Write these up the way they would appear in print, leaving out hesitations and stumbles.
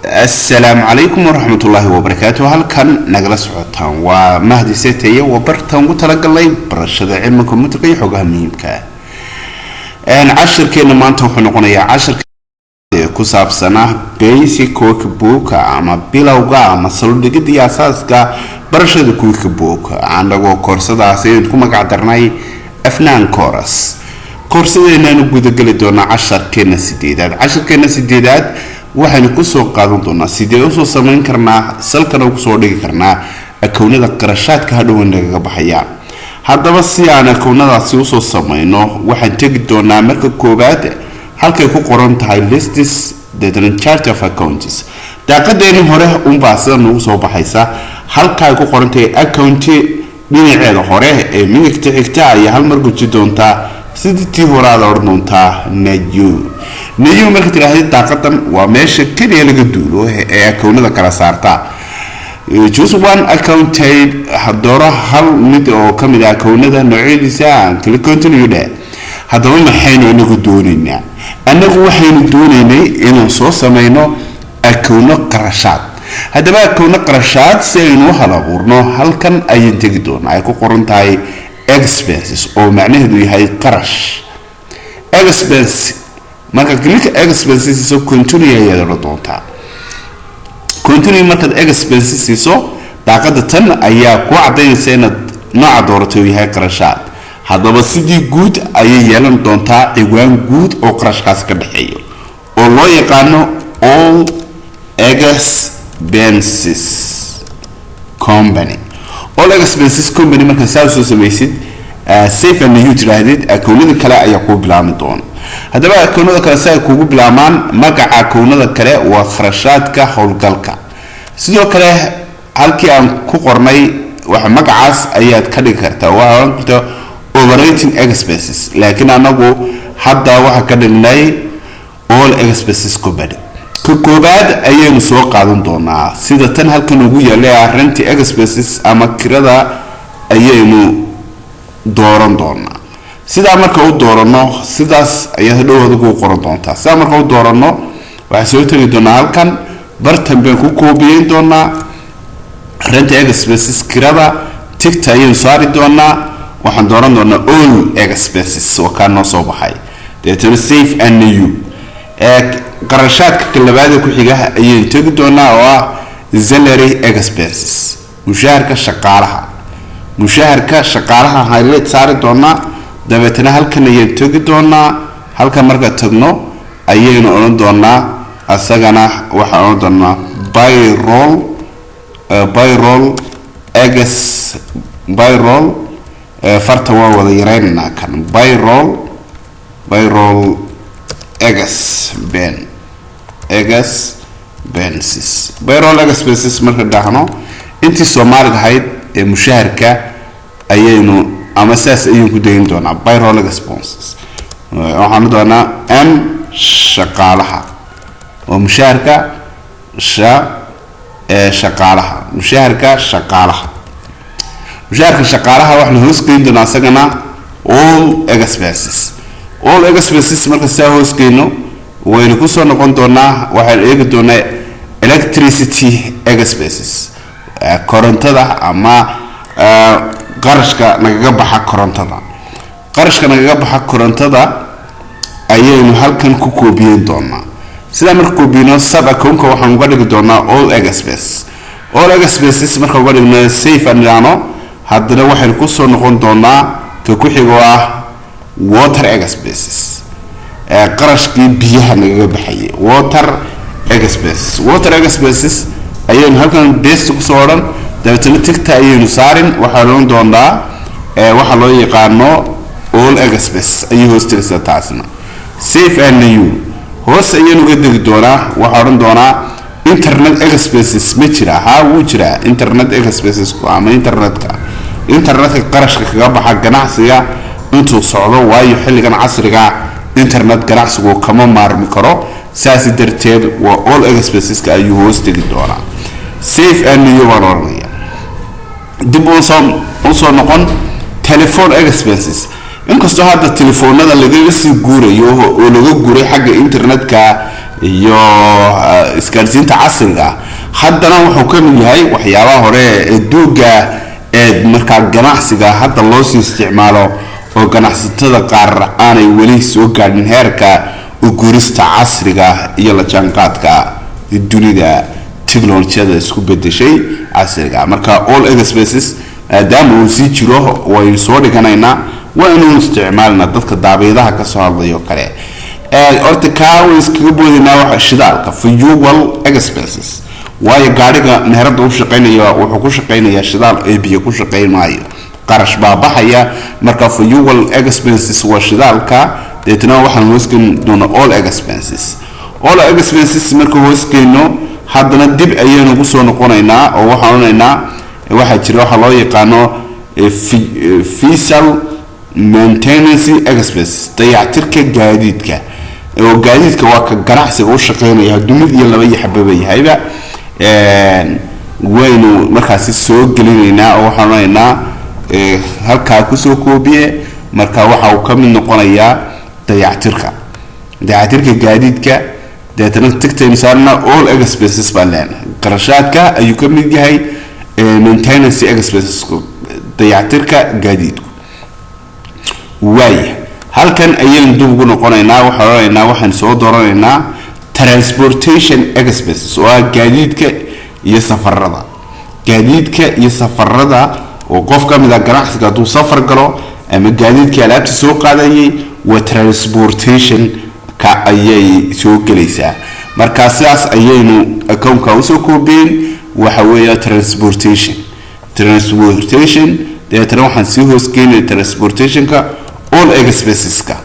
Asalaamu calaykum waraxmatullaahi wabarakaatu. Halkan nagala socotaan waa Mahdi Seteye, waa bartaan ugu talagalnay barashada cilmiga computerka iyo xogaha muhiimka ah. Cashirkeena maanta wuxuu noqonayaa cashirka ku saabsanaa basic QuickBook ama bilowga ama saldhigida iyo asaaska barashada QuickBook, anagoo koorsadaasi aynu ku magac darnay Afnaan Course. Koorsadeenaanu gudageli doonaa casharkeena sideedaad. Casharkeena sideedaad waxaynu kusoo qaadan doonaa sidee usoo samayn karnaa, salkana kusoo dhigi karnaa akownada qarashaadka hadhow nagaga baxaya. Haddaba, si aan akownadaasi usoo samayno, waxaan tegi doonaa marka koowaad halkay ku qoran tahay Lists, deetana Chart of Accounts. Daaqadeeni hore unbaa sida nagu soo baxaysa. Halka ay ku qoran tahay Account, dhinaceeda hore ee midigta xigta ayaa hal mar guji doontaa. Sidii tii hore aad odhan doontaa New. New marka tidhaahda, daaqadan waa meesha keliya laga duulo ee akownada kala saarta. Choose one account type, dooro hal mid oo kamid ah akownada noocyadiisa aan kala. Continue dheh. Haddaba, maxaynu anagu doonaynaa? Annagu waxaynu doonaynay inaan soo sameyno akowno qarashaad. Haddaba, akowno qarashaad si aynu u hal abuurno, halkan ayaan tegi doonaa ay ku qoran tahay Expenses, oo macnaheedu yahay qarash. Expense marka click Expenses siiso, Continue ayaad odhan doontaa. Continue markaad Expenses siiso, daaqada tan ayaa ku cadaynaysa inaad nooca dooratay uu yahay qarashaad. Haddaba, sidii guud ayay yeelan doontaa ciwaan guud oo qarashkaasi ka dhexeeyo oo loo yaqaano All Expenses Company. All Expenses Company markaa saa usoo samaysid, Save and New tidhaahdid, akownada kale ayaa kuu bilaabmi doona. Haddaba, akoonada kale si ay kugu bilaabmaan, magaca akoonada kale waa kharashaadka howlgalka. Sidoo kale, halkii aan ku qornay waxa magacaas ayaad ka dhigi kartaa, waxaa odhan kartaa Operating Expenses, laakiin anagu hadda waxaa ka dhignay All Expenses Company. Ka koobaad ayaynu soo qaadan doonaa, sida tan halkan ugu yaallay ah Rent Expenses ama kirada ayaynu dooran doonaa. Sidaa marka u dooranno, sidaas ayaad hadhow adigu u qoran doontaa. Sidaa marka u dooranno, waxaan soo tegi doonaa halkan, bartan baan ku koobiyeyn doonaa Rent Expenses, kirada. Tickta ayaynu saari doonaa, waxaan dooran doonaa All Expenses, waa kaa noo soo baxay. Deetana Save and New. Ee qarashaadka ka labaad ku xiga ayaynu tegi doonaa oo ah Salary Expenses, mushaharka shaqaalaha. Mushaharka shaqaalaha highlight saari doonaa, dabeetana halkan ayaynu tegi doonaa. Halkan marka tagno ayaynu odhan doonaa, asagana waxaan odhan doonaa payroll, payroll ex payroll. Farta waa wada yareynaynaa. Kan payroll expenses, payroll expenses marka dhahno, intii Soomaaliga ahayd ee mushaharka ayaynu ama sidaas ayaynu ku dayin doonaa. Payroll expenses waxaanu doonaa m shaqaalaha, waa mushaharka sha ee shaqaalaha, mushaharka shaqaalaha. Mushaharka shaqaalaha waxaanu hoos geyn doonaa isagana All Expenses. All Expenses marka sidaa hoos geyno, waynu kusoo noqon doonaa, waxaynu eegi doonaa Electricity Expenses, korontada ama qarashka nagaga baxa korontada. Qarashka nagaga baxa korontada ayaynu halkan ku koobiyeyn doonaa. Sidaa marka koobiyno, sub accountka waxaan uga dhigi doonaa All Expenses. All Expenses marka uga dhigno, Save aan idhaahno. Haddana waxaynu kusoo noqon doonaa ka ku xigoo ah Water Expenses, ee qarashkii biyaha nagaga baxayay. Water Expenses, Water Expenses ayaynu halkan paste kusoo odhan, dabeetana tickta ayaynu saarin. Waxaan odhan doonaa waxaa loo yaqaano All Expenses ayay hoos tegaysaa taasna. Save and New. Hoos ayaynu uga degi doonaa, waxaa odhan doonaa Internet Expenses ma jira? Haa, wuu jiraa Internet Expenses ama internetka qarashka kaga baxa ganacsiga intuu socdo, waayo xilligan casriga internet ganacsigu kama maarmi karo. Saas darteed waa All Expenseska ayuu hoos tegi doonaa. Save and New baan odhanaya. Dib usoo noqon. Telephone Expenses, Inkastoo hadda telefoonada lagaga sii guurayo oo laga guuray xagga internetka iyo isgaarsiinta casriga, haddana wuxuu ka mid yahay waxyaabaha hore ee duuga ee markaa ganacsiga hadda loo sii isticmaalo, oo ganacsatada qaar aanay weli soo gaadhin heerka u guurista casriga iyo la jaanqaadka dunida technolojiyada isku bedeshay casriga. Marka all expenses maadaama uu sii jiro, waynu soo dhiganaynaa, waa inuu isticmaalna dadka daabeedaha kasoo hadlayo kale. Horta kaa way iskaga boodaynaa. Waxa shidaalka, fuel expenses, waayo gaadhiga meherada u shaqeynaya wuxuu ku shaqeynayaa shidaal ee biyo ku shaqeyn maayo, qarash baa baxaya. Marka fuel expenses waa shidaalka. Deetna waxaan hoosgeyn doonaa all expenses. All expenses marka hoosgeyno, haddana dib ayaynu ugu soo noqonaynaa oo waxaan odhanaynaa waxaa jira waxaa loo yaqaano vehicle maintenance expenses, dayactirka gaadiidka, oo gaadiidka waa ka ganacsiga u shaqeynaya, hadduu mid iyo laba iyo xababa yahayba. Waynu markaasi soo gelinaynaa oo waxaan odhanaynaa halkaa kusoo koobiye. Marka waxa uu ka mid noqonayaa dayactirka gaadiidka. Deetana tigtaynu saarna, all expenses baan leenahay, qarashaadka ayuu ka mid yahay maintenance expenses, dayactirka gaadiidku. Waaya, halkan ayaynu dib ugu noqonaynaa. Waxaan odhanaynaa, waxaan soo dooranaynaa transportation expenses, oo ah gaadiidka iyo safarada. Gaadiidka iyo safarada oo qof ka mid ah ganacsiga hadduu safar galo ama gaadiidkii alaabta soo qaadayay, waa transportation ka ayay soo gelaysaa. Marka sidaas ayaynu accountka usoo koobeen. Waxa weeya transportation. Dabeetana waxaan sii hoosgeynaya transportationka all expenseska.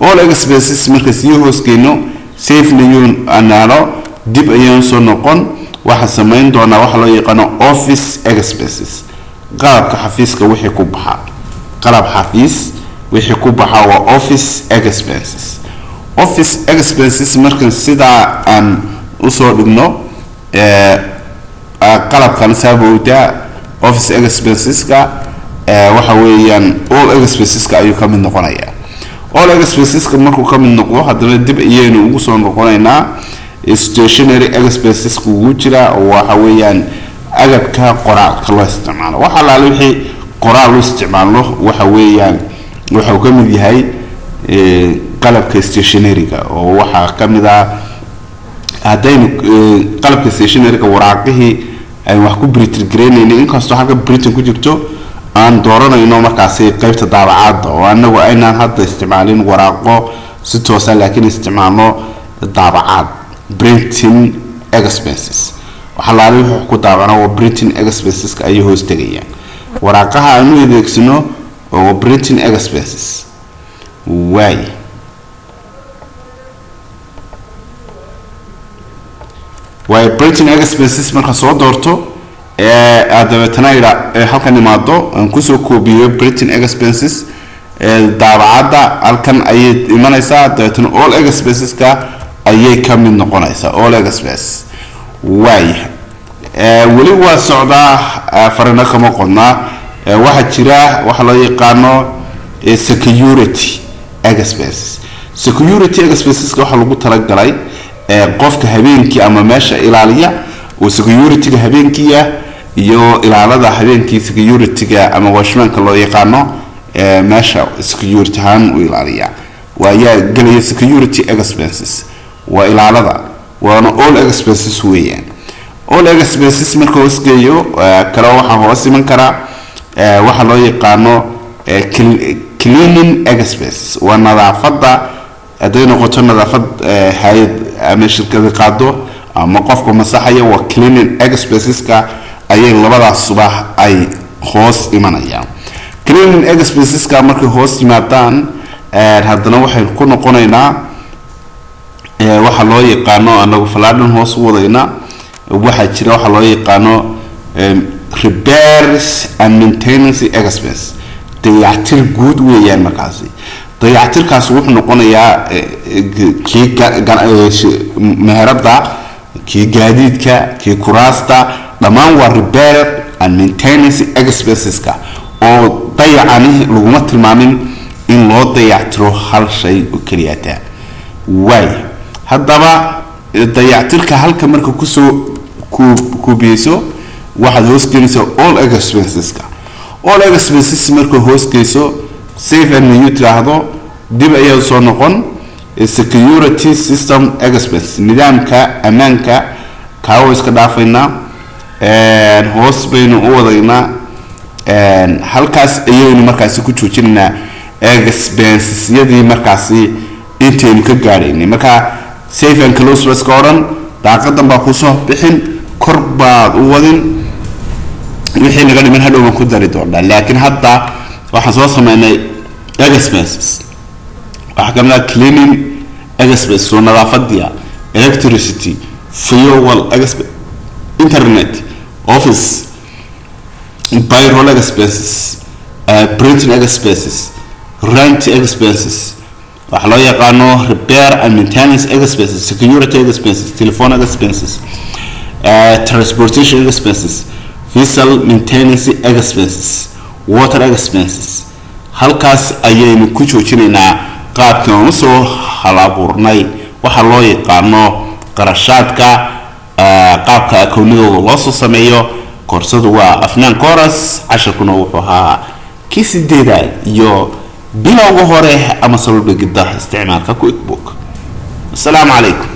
All expenses marka sii hoosgeyno, safenayuun anaano, dib ayaynu soo noqon. Waxaan samayn doonaa waxa loo yaqaano office expenses, qalabka xafiiska wixii ku baxa. Qalab xafiis wixii ku baxa waa office expenses. Office expenses markan sidaa aan usoo dhigno, qalabkan saabowda office expenseska waxa weeyaan all expenseska ayuu ka mid noqonayaa. All expenseska markuu ka mid noqdo, haddana dib ayaynu ugu soo noqonaynaa. Stationary expenses ugu jira oo waxa weeyaan agabka qoraalka loo isticmaalo. Waxa alaale wixii qoraal loo isticmaalo waxa weeyaan wuxuu ka mid yahay qalabka stationaryga, oo waxaa ka mid ah haddaynu qalabka stationaryga waraaqihii aynu wax ku printer garaynayna, inkastoo halka printing ku jirto aan dooranayno markaasi qeybta daabacaadda, oo anagu aynaan hadda isticmaalin waraaqo si toosa, laakiin isticmaalno daabacaad, printing expenses. Waxa laali wuxuu ku daabacno waa printing expenseska ayay hoos tegayaan waraaqaha aanu adeegsano oo printing expenses. Waay, waayo printing expenses marka soo doorto ee aad dabeetana idha halkan imaado, aan kusoo koobiyo printing expenses, daabacadda halkan ayay imanaysaa. Dabeetana all expenseska ayay ka mid noqonaysaa, all expenses. Waaya, weli waa socdaa, farina kama qodnaa. Waxaa jira waxa loo yaqaano security expenses. Security expenseska waxaa lagu talagalay qofka habeenkii ama meesha ilaaliya oo securityga habeenkii ah iyo ilaalada habeenkii, securityga ama watchmanka loo yaqaano, meesha security ahaan u ilaaliya waa ayaa gelaya security expenses, waa ilaalada, waana all expenses weeyaan. All expenses marka hoosgeeyo kale, waxaa hoos iman karaa waxaa loo yaqaano cleaning expenses, waa nadaafadda. Hadday noqoto nadaafad hay-ad ama shirkada qaado ama qofka masaxaya, waa cleaning expenseska ayay labadaas subax ay hoos imanayaan. Cleaning expenseska markay hoos yimaadaan, haddana waxay ku noqonaynaa waxaa loo yaqaano, anagu falaadhan hoos u wadayna, waxaa jira waxaa loo yaqaano repairs and maintenance expense, dayactir guud weeyaan. Markaasi dayactirkaasi wuxuu noqonayaa kii meherada, kii gaadiidka, kii kuraasta, dhammaan waa repair and maintenance expenseska, oo dayacani laguma tilmaamin. in loo dayactiro hal shay oo keliyata. Waay, haddaba dayactirka halka marka kusoo kuubiyeyso, waxaad hoos geenaysaa all expenseska. All expenses marka hoos geyso, save and new tiraahdo, dib ayaad soo noqon security system expense, nidaamka ammaanka. Kaawo iska dhaafaynaa, hoos baynu u wadaynaa. Halkaas ayaynu markaasi ku joojinaynaa expensesyadii markaasi intaynu ka gaadhaynay. Marka save and close ba iska odhan, daaqadan baa kusoo bixin, kor baad u wadin. Wixii naga dhiman hadhow baan ku dari doonaa, laakiin hadda waxaan soo sameynay expenses. Waxaa kamid ah cleaning expense, soo nadaafadiya, electricity, fuel expense, internet, office, payroll expenses, printing expenses, rent expenses, waxaa loo yaqaano repair and maintenance expenses, security expenses, telephone expenses, transportation expenses, vessel maintenance expenses, water expenses. Halkaas ayaynu ku joojinaynaa qaabkii aan usoo halabuurnay waxaa loo yaqaano qarashaadka, qaabka akoonadooda loo soo sameeyo. Koorsadu waa Afnaan Course, casharkuna wuxuu ahaa kii sideedaad iyo bilowga hore ama sababigida isticmaalka QuickBook. Asalaamu calaykum.